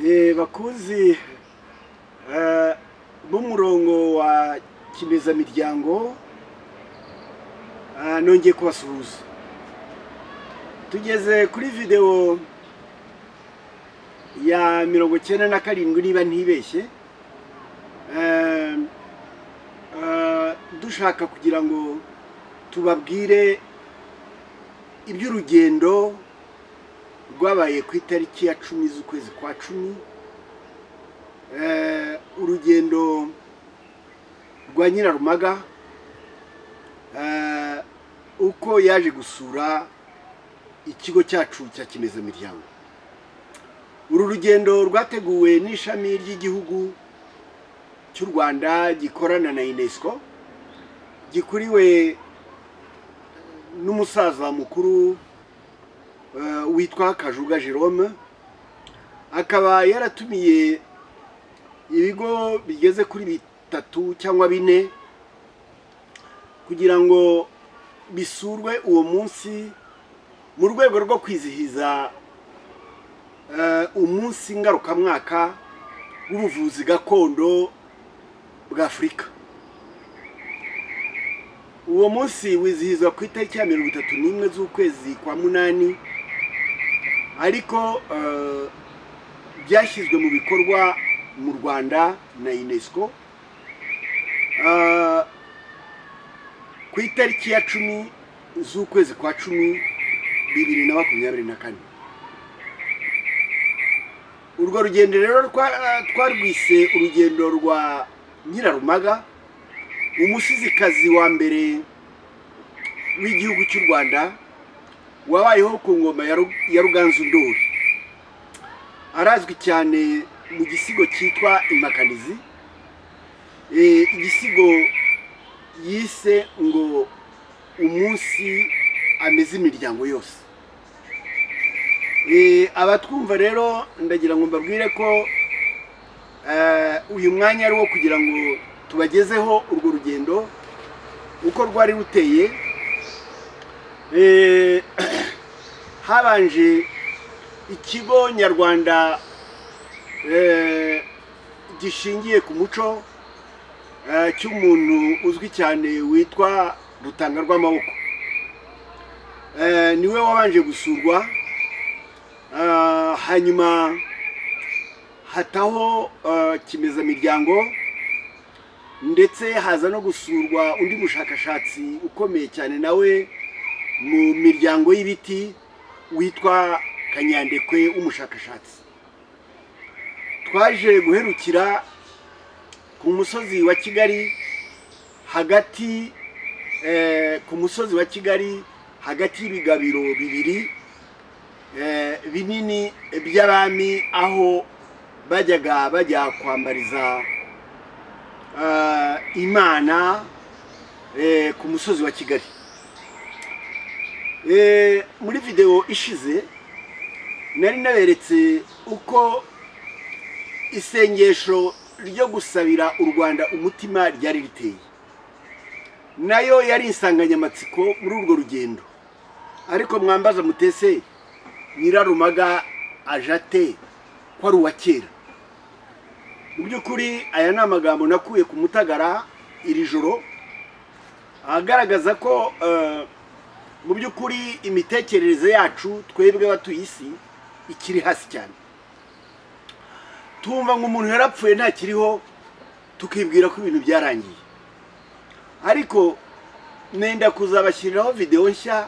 Bakunzi b'umurongo wa Kimezamiryango, nongeye kubasuhuza. Tugeze kuri videwo ya 97 niba ntibeshye. Dushaka kugira ngo tubabwire iby'urugendo rwabaye ku itariki ya 10 z'ukwezi kwa 10, urugendo rwa Nyirarumaga, uko yaje gusura ikigo cyacu cya Kimezamiryango. Uru rugendo rwateguwe n'ishami ry'igihugu cy'u Rwanda gikorana na UNESCO, gikuriwe n'umusaza mukuru witwa Kajuga Jerome, akaba yaratumiye ibigo bigeze kuri bitatu cyangwa bine kugira ngo bisurwe uwo munsi mu rwego rwo kwizihiza umunsi ngarukamwaka w'ubuvuzi gakondo bwa Afurika. Uwo munsi wizihizwa ku itariki ya 31 z'ukwezi kwa munani, ariko byashyizwe mu bikorwa mu Rwanda na UNESCO ku itariki ya 10 z'ukwezi kwa 10 2024. Urwo rugendo rero twarwise urugendo rwa Nyirarumaga, umusizikazi wa mbere w'igihugu cy'u Rwanda wabayeho ku ngoma ya Ruganzu Ndori. Arazwi cyane mu gisigo cyitwa Impakanizi, igisigo yise ngo "Umunsi ameze imiryango yose". Abatwumva rero, ndagira ngo mbabwire ko uyu mwanya ari uwo kugira ngo tubagezeho urwo rugendo uko rwari ruteye. Habanje ikigo nyarwanda gishingiye ku muco, cy'umuntu uzwi cyane witwa Rutanga rw'Amaboko. Niwe wabanje gusurwa, hanyuma hataho Kimezamiryango, ndetse haza no gusurwa undi mushakashatsi ukomeye cyane nawe mu miryango y'ibiti witwa Kanyandekwe w'umushakashatsi. Twaje guherukira ku musozi wa Kigali hagati, ku musozi wa Kigali hagati y'ibigabiro bibiri binini by'abami, aho bajyaga bajya kwambariza Imana ku musozi wa Kigali. Muri videwo ishize nari naberetse uko isengesho ryo gusabira u Rwanda umutima ryari riteye, nayo yari insanganyamatsiko muri urwo rugendo. Ariko mwambaza mutese Nyirarumaga aje ate ko ari uwa kera? Mu by'ukuri aya ni amagambo nakuye ku Mutagara iri joro, agaragaza ko mu by'ukuri imitekerereze yacu twebwe abatuye isi ikiri hasi cyane. Tumva ngo umuntu yarapfuye ntakiriho, tukibwira ko ibintu byarangiye. Ariko nenda kuzabashyiriraho videwo nshya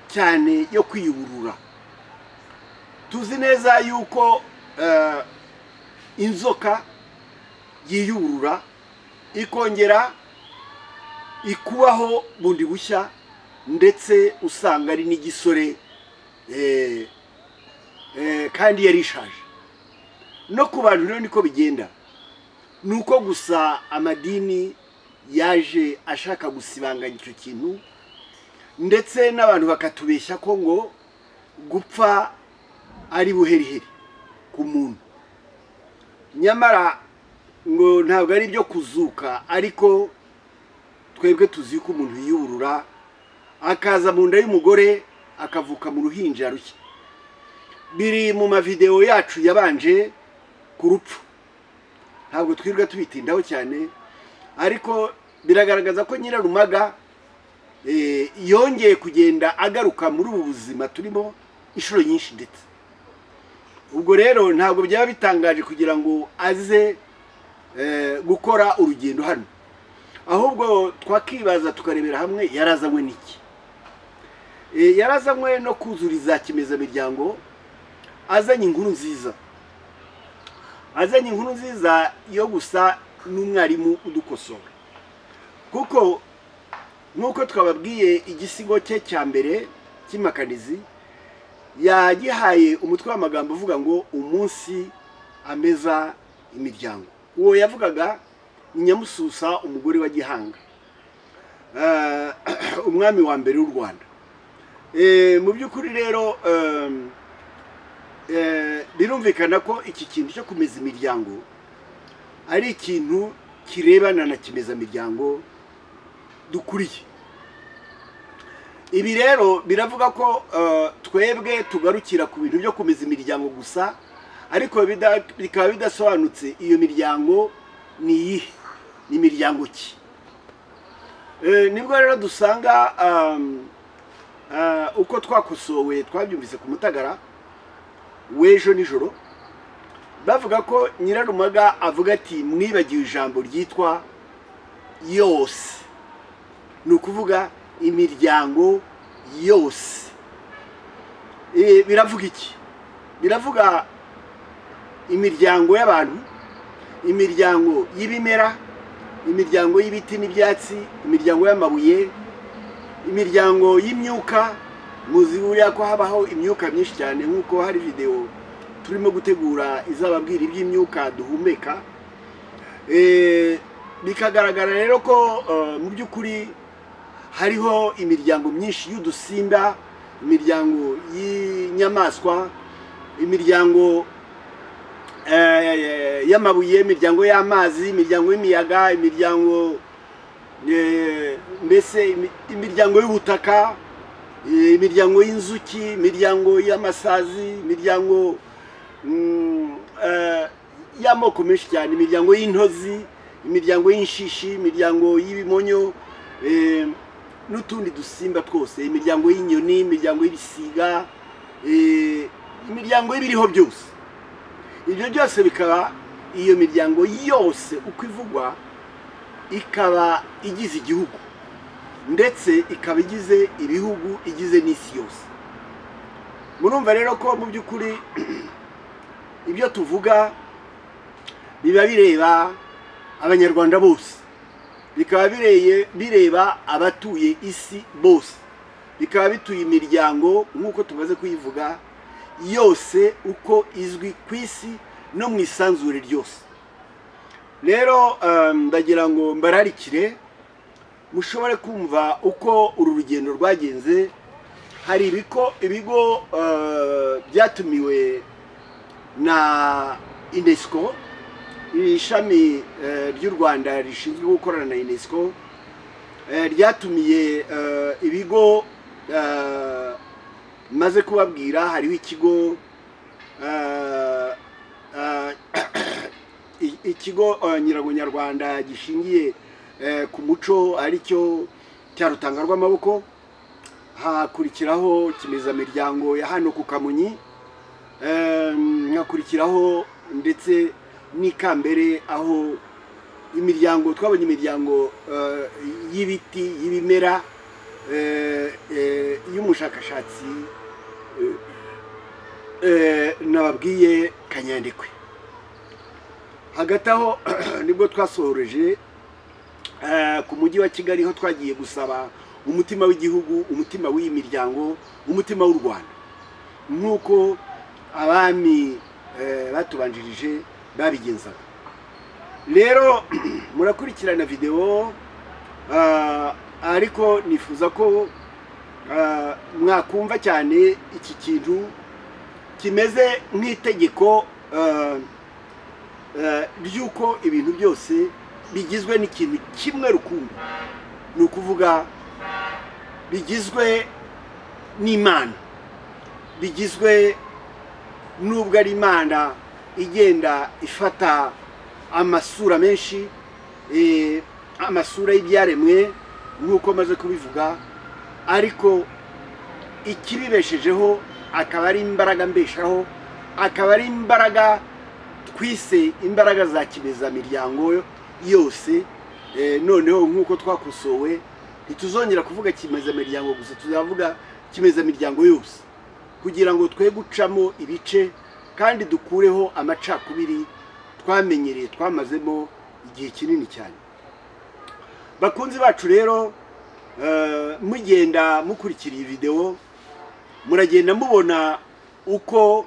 cyane yo kwiyuburura. Tuzi neza yuko inzoka yiyuburura ikongera ikubaho bundi bushya, ndetse usanga ari n'igisore, kandi yari ishaje. No ku bantu rero niko bigenda, ni uko gusa amadini yaje ashaka gusibanganya icyo kintu, ndetse n'abantu bakatubeshya ko ngo gupfa ari buheriheri ku muntu, nyamara ngo ntabwo ari ibyo kuzuka. Ariko twebwe tuzi ko umuntu yiyuburura akaza mu nda y'umugore, akavuka mu ruhinja rushya. Biri mu mavidewo yacu yabanje. ku rupfu. Ntabwo twirirwa tubitindaho cyane, ariko biragaragaza ko Nyirarumaga yongeye kugenda agaruka muri ubu buzima turimo inshuro nyinshi. Ndetse ubwo rero ntabwo byaba bitangaje kugira ngo aze gukora urugendo hano. Ahubwo twakibaza, tukarebera hamwe: yarazanywe n'iki? Yarazanywe no kuzuriza kimezamiryango, azanye inkuru nziza, azanye inkuru nziza yo gusa n'umwarimu udukosora. Kuko nk'uko twababwiye, igisigo cye cya mbere cy'impakanizi yagihaye umutwe w'amagambo uvuga ngo "Umunsi ameza imiryango". Uwo yavugaga ni Nyamususa, umugore wa Gihanga, umwami wa mbere w'u Rwanda. Mu by'ukuri rero, birumvikana ko iki kintu cyo kumeza imiryango ari ikintu kirebana na kimezamiryango dukuriye. Ibi rero biravuga ko twebwe tugarukira ku bintu byo kumeza imiryango gusa, ariko bikaba bidasobanutse iyo miryango ni iyihe, ni imiryango ki? Nibwo rero dusanga uko twakosowe, twabyumvise ku Mutagara w'ejo nijoro, bavuga ko Nyirarumaga avuga ati: "Mwibagiwe ijambo ryitwa yose", ni ukuvuga imiryango yose. Biravuga iki? Biravuga imiryango y'abantu, imiryango y'ibimera, imiryango y'ibiti n'ibyatsi, imiryango y'amabuye, imiryango y'imyuka. Muzi buriya ko habaho imyuka myinshi cyane, nk'uko hari videwo turimo gutegura izababwira iby'imyuka duhumeka. Bikagaragara rero ko mu by'ukuri hariho imiryango myinshi y'udusimba, imiryango y'inyamaswa, imiryango y'amabuye, imiryango y'amazi, imiryango y'imiyaga, imiryango mbese imiryango y'ubutaka, imiryango y'inzuki, imiryango y'amasazi, imiryango y'amoko menshi cyane, imiryango y'intozi, imiryango y'inshishi, imiryango y'ibimonyo, n'utundi dusimba twose, imiryango y'inyoni, imiryango y'ibisiga, imiryango y'ibiriho byose. Ibyo byose bikaba, iyo miryango yose uko ivugwa, ikaba igize igihugu, ndetse ikaba igize ibihugu, igize n'isi yose. Murumva rero ko mu by'ukuri ibyo tuvuga biba bireba Abanyarwanda bose, bikaba bireba abatuye isi bose, bikaba bituye imiryango nk'uko tumaze kuyivuga yose uko izwi ku isi no mu isanzure ryose. Rero ndagira ngo mbararikire mushobore kumva uko uru rugendo rwagenze. Hari ibigo byatumiwe na UNESCO, ishami ry'u Rwanda rishinzwe gukorana na UNESCO, ryatumiye ibigo maze kubabwira. Hariho ikigo ikigo Nyirago Nyarwanda gishingiye ku muco, aricyo cya Rutanga rw'Amaboko. Hakurikiraho Kimezamiryango ya hano ku Kamonyi, hakurikiraho ndetse n'ikambere, aho imiryango twabonye, imiryango y'ibiti, y'ibimera, y'umushakashatsi nababwiye Kanyandekwe. Hagati aho nibwo twasohoreje ku mujyi wa Kigali, ho twagiye gusaba umutima w'igihugu, umutima w'iyi miryango, umutima w'u Rwanda, nk'uko abami batubanjirije babigenzaga. Rero murakurikirana videwo, ariko nifuza ko mwakumva cyane iki kintu kimeze nk'itegeko ry'uko ibintu byose bigizwe n'ikintu kimwe rukumbi, ni ukuvuga bigizwe n'Imana, bigizwe n'ubwo ari Imana. Igenda ifata amasura menshi, amasura y'ibyaremwe nk'uko maze kubivuga, ariko ikibibeshejeho akaba ari imbaraga mbeshaho, akaba ari imbaraga twise imbaraga za kimezamiryango yose. Noneho nk'uko twakosowe, ntituzongera kuvuga kimezamiryango gusa, tuzavuga kimezamiryango yose, kugira ngo twe gucamo ibice kandi dukureho amacakubiri twamenyereye, twamazemo igihe kinini cyane. Bakunzi bacu rero, mugenda mukurikira iyi videwo, muragenda mubona uko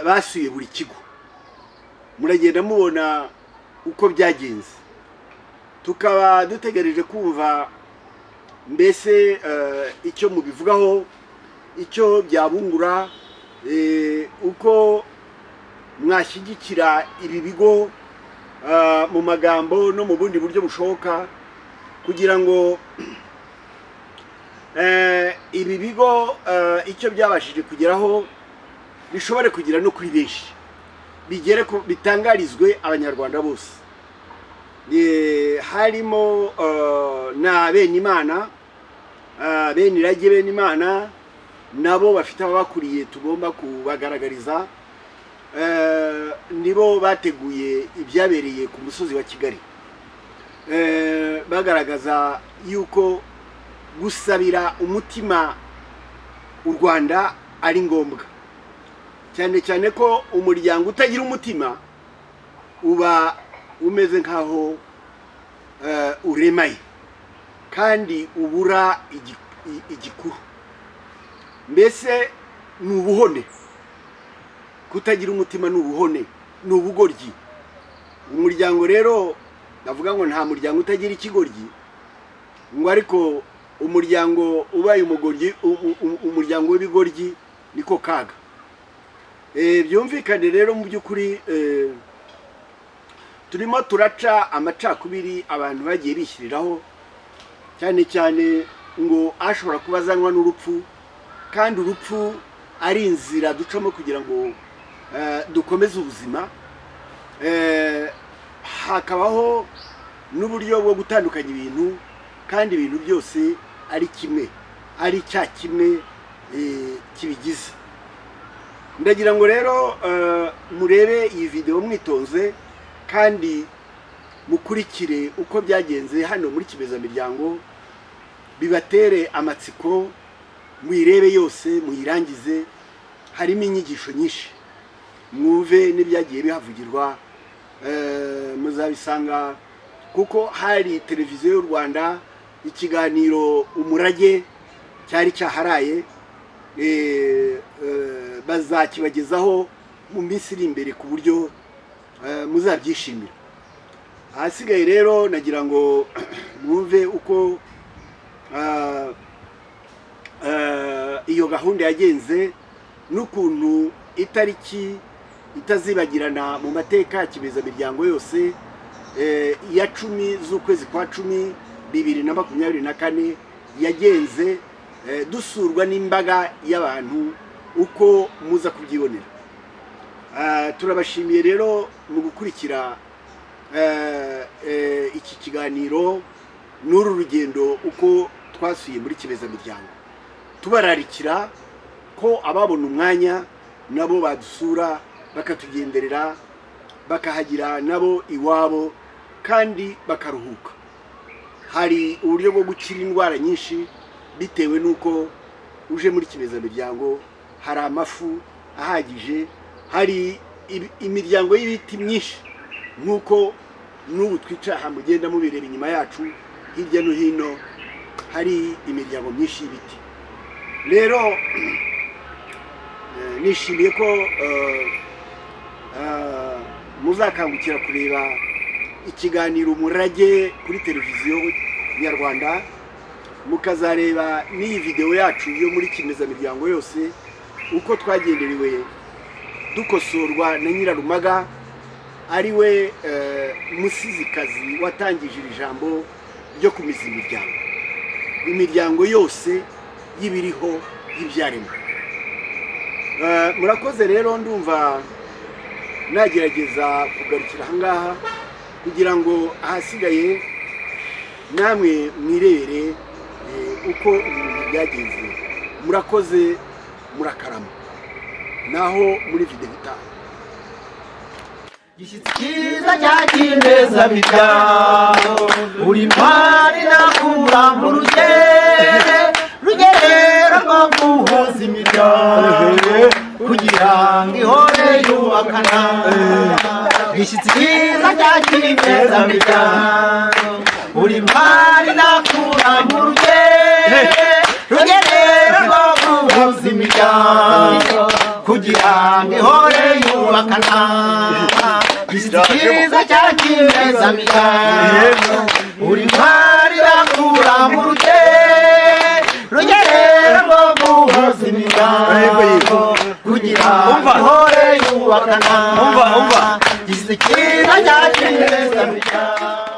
basuye buri kigo, muragenda mubona uko byagenze. Tukaba dutegereje kumva mbese icyo mubivugaho, icyo byabungura, uko mwashyigikira ibi bigo mu magambo no mu bundi buryo bushoboka, kugira ngo ibi bigo icyo byabashije kugeraho bishobore kugera no kuri benshi, bigere bitangarizwe Abanyarwanda bose. Harimo na bene Imana, bene irage, bene Imana nabo bafite ababakuriye tugomba kubagaragariza. Nibo bateguye ibyabereye ku musozi wa Kigali, bagaragaza yuko gusabira umutima u Rwanda ari ngombwa cyane cyane, ko umuryango utagira umutima uba umeze nk'aho uremaye kandi ubura igikuru, mbese ni ubuhone. Kutagira umutima ni ubuhone, ni ubugoryi. Umuryango rero, ndavuga ngo nta muryango utagira ikigoryi, ngo ariko umuryango ubaye umugoryi, umuryango w'ibigoryi niko kaga. Byumvikane rero, mu by'ukuri turimo turaca amacakubiri abantu bagiye bishyiriraho, cyane cyane ngo ashobora kuba azanwa n'urupfu, kandi urupfu ari inzira ducamo kugira ngo dukomeze ubuzima. Hakabaho n'uburyo bwo gutandukanya ibintu, kandi ibintu byose ari kimwe, ari cya kimwe kibigize. Ndagira ngo rero murebe iyi videwo mwitonze kandi mukurikire uko byagenze hano muri Kimezamiryango, bibatere amatsiko, muyirebe yose, muyirangize. Harimo inyigisho nyinshi, mwumve n'ibyagiye bihavugirwa. Muzabisanga kuko hari Televiziyo y'u Rwanda, ikiganiro Umurage cyari cyaharaye. Bazakibagezaho mu minsi iri imbere ku buryo muzabyishimira. Ahasigaye rero nagira ngo mwumve uko iyo gahunda yagenze n'ukuntu itariki itazibagirana mu mateka ya kimezamiryango yose, ya 10 z'ukwezi kwa 10 2024 yagenze, dusurwa n'imbaga y'abantu uko muza kubyibonera. Turabashimiye rero mu gukurikira iki kiganiro n'uru rugendo uko twasuye muri Kimezamiryango, tubararikira ko ababona umwanya nabo badusura, bakatugenderera, bakahagira nabo iwabo kandi bakaruhuka. Hari uburyo bwo gukira indwara nyinshi bitewe n'uko uje muri Kimezamiryango. Hari amafu ahagije, hari imiryango y'ibiti myinshi, nk'uko n'ubu twicaye aha mugenda mubireba inyuma yacu hirya no hino hari imiryango myinshi y'ibiti. Rero nishimiye ko muzakangukira kureba ikiganiro Umurage kuri Televiziyo Nyarwanda, mukazareba n'iyi videwo yacu yo muri Kimezamiryango yose, uko twagenderewe dukosorwa na Nyirarumaga, ari we musizikazi watangije iri jambo ryo kumiza imiryango, imiryango yose y'ibiriho, y'ibyaremwe. Murakoze rero, ndumva Nagerageza kugarukira ahangaha kugira ngo ahasigaye namwe mwirebere uko ibintu byagenze. Murakoze, murakarama. Naho muri videwo itaha. Gishyitsi cyiza cya kineza miryango, uri ntwari nakura mu rugere, rugerero rwo guhuza imiryango kugira ngo ihore yubakana. Gishyitsi cyiza cya kineza miryango, uri ntwari nakura mu rugere, rugerero rwo guhuza imiryango kugira ngo ihore yubakana. Gishyitsi cyiza cya kineza miryango, uri ntwari bakura mu rugere, rugerero rwo guhuza imiryango kugira ngo ihore yubakana. Umva, umva. Gishyitsi cyiza cya kineza miryango.